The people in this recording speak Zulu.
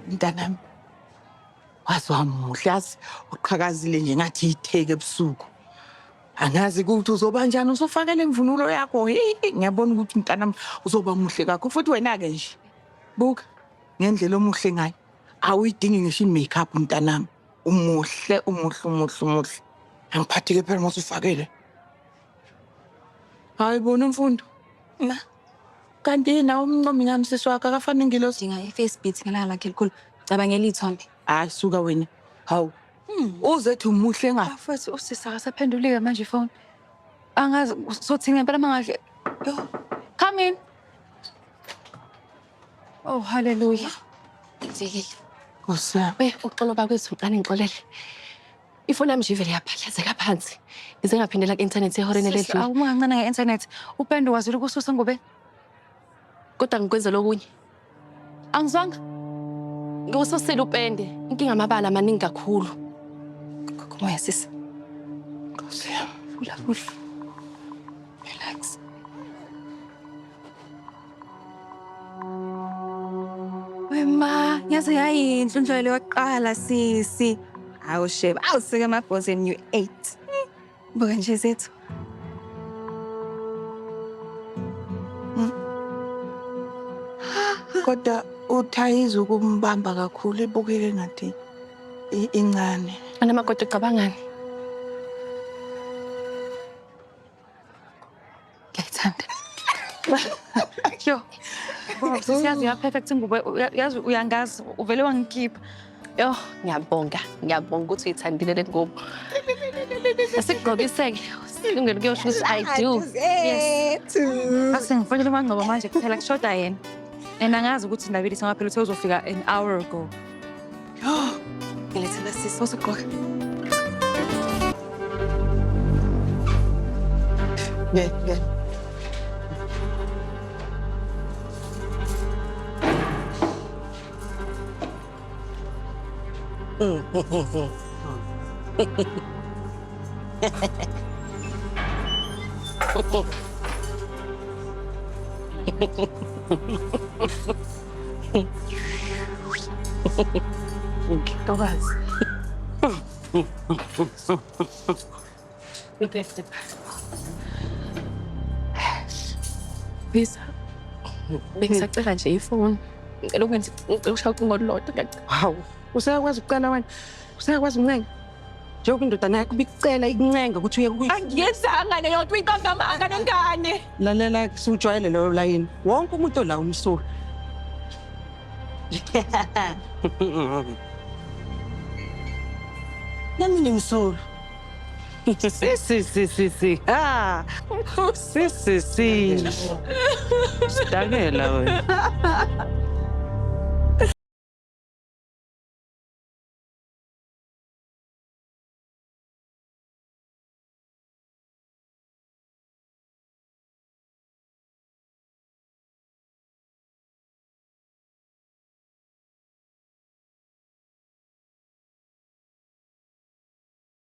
Mntanami, waze wamuhle, yazi uqhakazile nje ngathi itheke ebusuku. Angazi ukuthi uzoba njani usufakele imvunulo yakho. Hey, ngiyabona ukuthi mntanami uzoba muhle kakhulu futhi wena-ke nje. Buka ngendlela omuhle ngayo. Awuyidingi ngisho i-makeup mntanami. Umuhle, umuhle, umuhle, umuhle. Angiphathike phela uma usufakele. Hayi bona mfundo. Ma. Kanti yena umncomi ngami sisi wakho akafani nengilosi. Dinga i-face beat ngelanga lakhe elikhulu. Cabangela iy'thombe. Hayi suka wena. Hawu. Uzethu umuhle nga. Bafowethu usisi akasaphendulike manje ifoni. Angazi sothini ngempela mangahle. Yo. Come in. Oh hallelujah. Ngenzekile. Nkosi yami. We uxolo bakwethu uqale ngixolele. Ifoni yami nje ivele yaphahlazeka phansi. Ngize ngaphindela ku-inthanethi ehoreni Sisi eledlule. awuma kancane nge-internet. Upende wazile ukususa ngube. Kodwa ngikwenzela okunye. Angizwanga. Ngiwususile upende. Inkinga amabala amaningi kakhulu. Moya sisi. Nkosi yami. Vula vula. Relax. Wema, yaze yayinhle indlela yokuqala sisi. Awu sheba, awusike emabhozeni you ate. Buka nje zethu. Kodwa uthayiza ukumbamba kakhulu ibukeke ngathi incane. Wena makoti ucabangani? Ngiyayithanda. Yo. Sisi yazi ya perfect ingubo yazi uyangazi uvele wangikhipha. Yo, ngiyabonga. Ngiyabonga ukuthi uyithandile le ngubo. Asikugqokiseke. Silungele ukuyosho ukuthi I do. Yes. Ase ngifonele uMangcobo manje kuphela kushoda yena. And angazi ukuthi ndabili ngoba phela uthe uzofika an hour ago. Yo. Ngilethela sisi osugqoka. Gel gel. Ntokazi. Biza. Bengisacela nje ifoni. Ngicela ungenze ngicela ushaya ucingo olulodwa ngiyacela. Hawu, useyakwazi ukucela wena. Useyakwazi ukuncenga. Njengoba indodana yakho ibikucela ikuncenga ukuthi uye kuyi. Angiyenzanga leyo nto uyiqamba amanga nengane. Lalela sujwayele leyo layini. Wonke umuntu la umsulwa. Nami ngimsulwa. Si si si si si. Ah. Si si si. Sidakela wena.